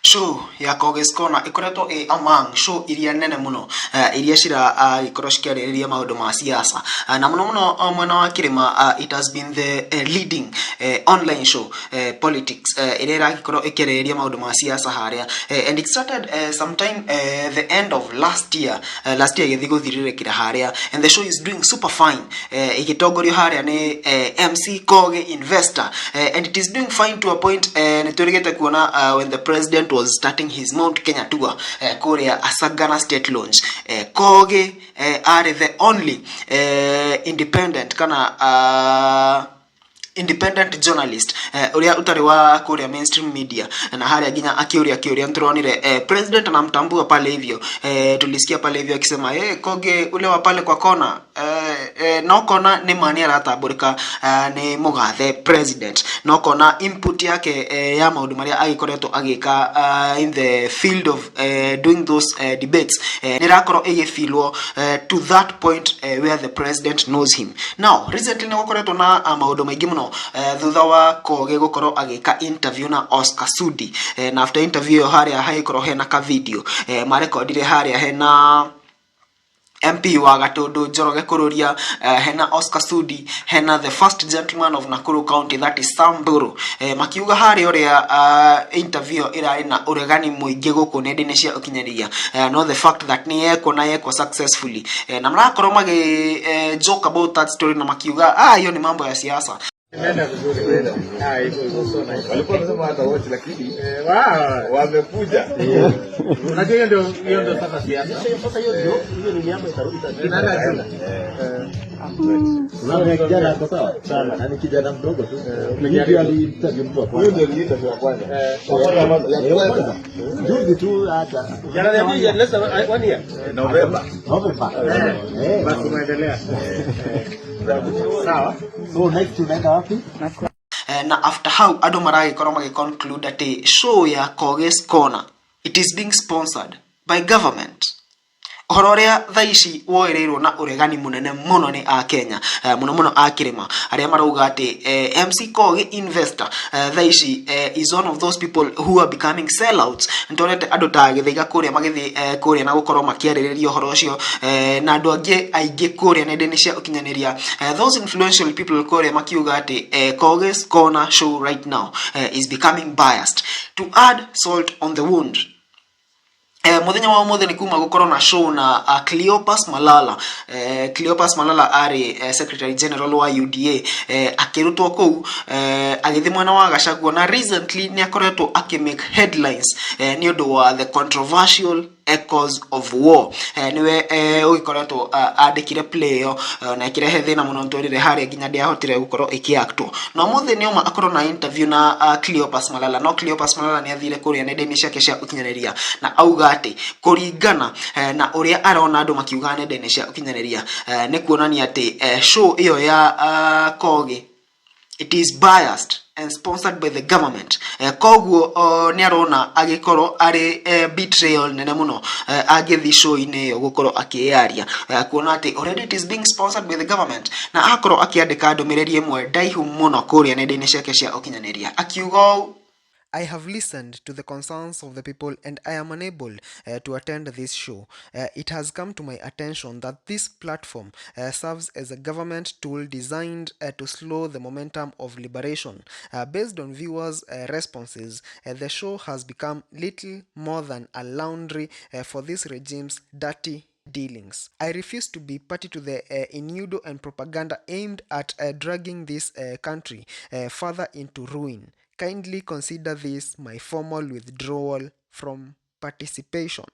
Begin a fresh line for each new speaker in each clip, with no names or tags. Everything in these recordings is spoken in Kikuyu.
Show ya Koge's Corner ĩkoretwo ĩ among show iria nene mũno iria ciragĩkorwo cikĩarĩrĩria maũndũ ma siasa na mũno mũno mwena wa kĩrĩma. It has been the leading online show politics ĩrĩa ĩragĩkorwo ĩkĩarĩrĩria maũndũ ma siasa harĩa, and it started sometime the end of last year, last year ĩgĩthiĩ gũthirĩrĩkĩra harĩa, and the show is doing super fine, ĩgĩtongorio harĩa nĩ MC Kogi Investor, and it is doing fine to a point nĩ twĩrĩgĩte kuona when the president was starting his Mount Kenya tour kũrĩa Sagana State Lodge, Kogi arĩ the only independent kana independent journalist uria utari wa kuria mainstream media, na haria nginya akiuria kiuria nturonire president anamtambua pale hivyo. Tulisikia pale hivyo akisema, "Koge ule wa pale kwa kona." No kona nĩ ma nĩ aratambũrĩka nĩ mũgathe president, no kona input yake ya maũndũ marĩa agĩkoretwo agĩka in the field of doing those debates nĩ ĩrakorwo ĩgĩfilwo to that point where the president knows him. Now recently nĩ gũkoretwo na maũndũ maingĩ mũno thutha wa Koge gũkorwo agĩka interview na Oscar Sudi, na after interview ĩyo harĩa hagĩkorwo hena ka video marekondire harĩa hena MP wa Gatundu Njoroge Kururia, hena Oscar Sudi, hena the first gentleman of Nakuru County, that is Sam Mburu, makiuga harĩa ũrĩa interview ĩrarĩ na ũregani mũingĩ gũkũ nenda-inĩ cia ũkinyanĩria, no the fact that nĩ yekwo na yekwo successfully, na marakorwo magĩ joke about that story na makiuga, "Ah, hiyo ni mambo ya siasa."
Imeenda vizuri. Ah, iko so nice.
Walikuwa wanasema hata wote lakini
Wow.
Wamekuja.
Unajua hiyo ndio sasa siasa.
Sasa hiyo ndio hiyo ni miambo itarudi
Inaenda juu.
Unaona kijana ako sawa sana na ni kijana mdogo tu. Huyu ndio aliinterview mtu wa
Huyu
kwanza.
ndio aliita wa kwanza.
Wa kwanza ya kwanza. Juzi tu hata.
Jana ya less than one year.
November.
November.
Basi unaendelea. Sawa.
So next tunaenda wapi?
Na after hau andũ maragĩkorwo magĩ conclude atĩ show ya Koge's Corner, it is being sponsored by government, ũhoro ũrĩa thaa ici woereirwo na ũregani mũnene mũno nĩ akenya, mũno mũno a kĩrĩma arĩa marauga atĩ MC Kogi Investor thaa ici is one of those people who are becoming sellouts. Nĩtwonete andũ ta Gĩthaiga kũrĩa magĩthiĩ kũrĩa na gũkorwo makĩarĩrĩria ũhoro ũcio, na andũ angĩ aingĩ kũrĩa nenda-inĩ cia ũkinyanĩria, those influential people kũrĩa makiuga atĩ Kogi's Corner show right now is becoming biased. To add salt on the wound, muthenya wa umuthi ni kuma gukorwo na show na Cleopas Malala. Cleopas Malala arĩ secretary general wa UDA, akĩrutwo kũu agĩthiĩ mwena wa Gachagua, na recently nĩ akoretwo akĩ make headlines nĩ ũndũ wa the controversial Echoes of War. Niwe ũgĩkoretwo andĩkire play ĩyo na ĩkĩrehe thĩna mũno ntwarire harĩa nginya ndĩahotire gũkorwo ĩkĩaktwo. Na ũmũthĩ nĩoma akorwo na interview na Cleopas Malala, no Cleopas Malala nĩ athire kũrĩa nenda-inĩ ciake cia ũkinyanĩria na auga atĩ kũringana na ũrĩa arona andũ makiuga nenda-inĩ cia ũkinyanĩria, nĩ kuonania atĩ show ĩyo ya Kogi, it is biased and sponsored by the government. Koguo nĩ arona agĩkorwo arĩ betrayal nene mũno angĩthiĩ show-inĩ ĩyo gũkorwo akĩyaria, kuona atĩ already it is being sponsored by the government. Na akorwo akĩandĩka ndũmĩrĩri ĩmwe ndaihu mũno kũrĩa nenda-inĩ ciake cia ũkinyanĩria akiuga ũũ: "I have listened to the concerns of the people and I am unable to attend this show. It has come to my attention that this platform serves as a government tool designed to slow the momentum of liberation. Based on viewers' responses, the show has become little more than a laundry for this regime's dirty dealings. I refuse to be party to the innuendo and propaganda aimed at dragging this country further into ruin. Kindly consider this my formal withdrawal from participation."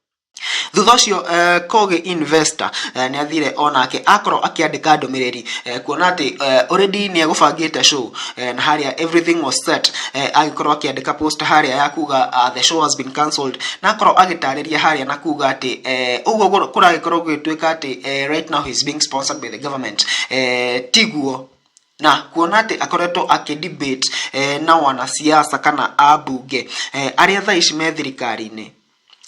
Thutha ũcio Kogi Investor nĩ athire onake akorwo akĩandĩka ndũmĩrĩri, kuona atĩ already nĩ egũbangĩte show, na harĩa everything was set, agĩkorwo akĩandĩka post harĩa ya kuga the show has been cancelled, na akorwo agĩtarĩria harĩa na kuga atĩ ũguo kũragĩkorwo gũgĩtuĩka atĩ right now he is being sponsored by the government, tiguo, na kuona atĩ akoretwo akĩdebate na wanasiasa kana ambunge arĩa thaa ici me thirikari-inĩ,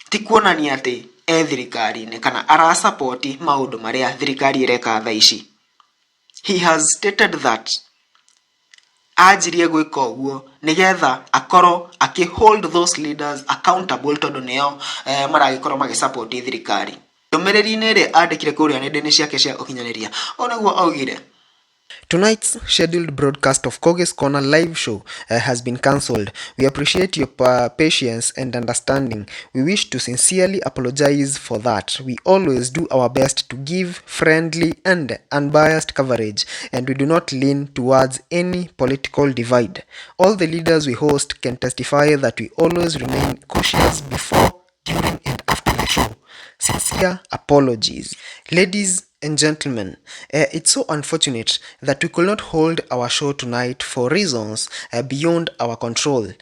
ti kuonania atĩ e thirikari-inĩ kana arasapoti maũndũ marĩa thirikari ĩreka thaa ici. He has stated that Anjirie gwĩka ũguo nĩgetha akorwo akĩ hold those leaders accountable tondũ nĩo maragĩkorwo magĩsupport thirikari. Ndũmĩrĩri-inĩ ĩrĩa andĩkire kũrĩa nenda-inĩ ciake cia ũkinyanĩria, ũũ nĩguo augire: "Tonight's scheduled broadcast of Kogi's Corner live show has been cancelled. We appreciate your patience and understanding. We wish to sincerely apologize for that. We always do our best to give friendly and unbiased coverage, and we do not lean towards any political divide. All the leaders we host can testify that we always remain cautious before, during, and after the show. Sincere apologies. Ladies and gentlemen, it's so unfortunate that we could not hold our show tonight for reasons beyond our control.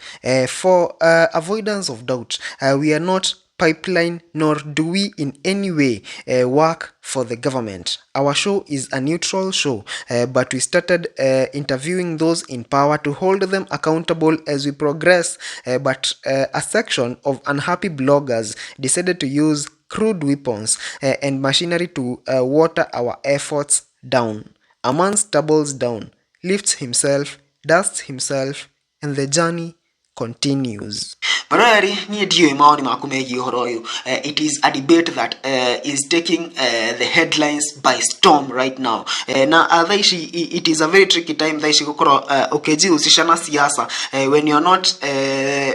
For avoidance of doubt, we are not pipeline nor do we in any way work for the government. Our show is a neutral show, but we started interviewing those in power to hold them accountable as we progress. But a section of unhappy bloggers decided to use crude weapons and machinery to water our efforts down. A man stumbles down, lifts himself, dusts himself, and the journey continues." Barari, niĩ ndiũĩ maoni maku megiĩ ũhoro ũyũ. It is a debate that is taking the headlines by storm right now. Na thaa ici it is a very tricky time thaa ici gũkorwo ũkĩjihusisha na siasa when you are not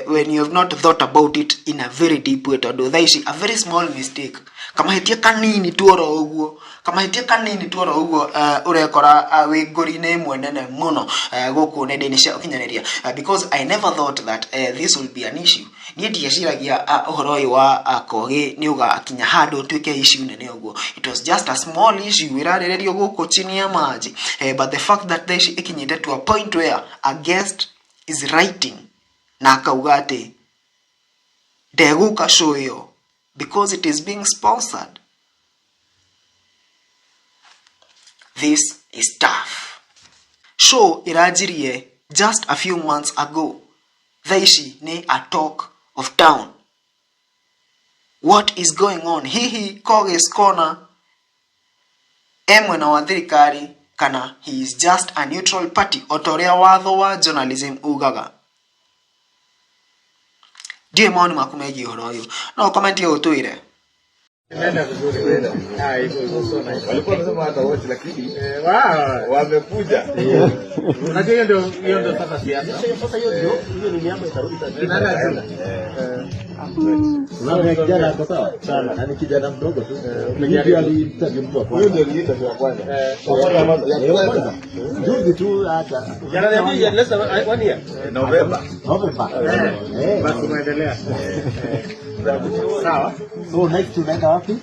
when you have not thought about it in a very deep way, tondũ thaa ici a very small mistake, kamahĩtia kanini tu oro ũguo, kamahĩtia kanini tu oro ũguo, ũrekora wĩ ngũri-inĩ ĩmwe nene mũno gũkũ nenda-inĩ cia ũkinyanĩria, because I never thought that this will be an issue. Niĩ ndieciragia ũhoro ũyũ wa Kogi nĩ ũgakinya handũ ũtuĩke issue nene ũguo. It was just a small issue ĩrarĩrĩrio gũkũ chini ya maji, but the fact that thaa ici ĩkinyĩte to a point where a guest is writing na akauga atĩ ndegũka show ĩyo because it is being sponsored, this is tough. Show ĩranjirie just a few months ago, thaa ici nĩ a talk of town. What is going on? Hihi Kogi's Corner e mwena wa thirikari kana he is just a neutral party o ta ũrĩa watho wa journalism ugaga? Ndiũĩ maoni maku megiĩ ũhoro ũyũ, no comment ũtwĩre.
Imeenda vizuri. Ah, iko so nice.
Walikuwa wanasema hata watch lakini
Wow.
wamekuja.
Unajua hiyo ndio sasa siasa.
Sasa hiyo ndio hiyo ni miamba itarudi.
Inaenda juu.
Unaona kijana ako sawa sana na ni kijana mdogo tu. Hivi ali-interview mtu wa
Huyo
kwanza.
ndio aliita wa kwanza.
Eh, wa kwanza. Juzi tu hata.
Jana niambia less than one year.
November.
November. Eh.
Basi unaendelea. Sawa.
So next tunaenda wapi?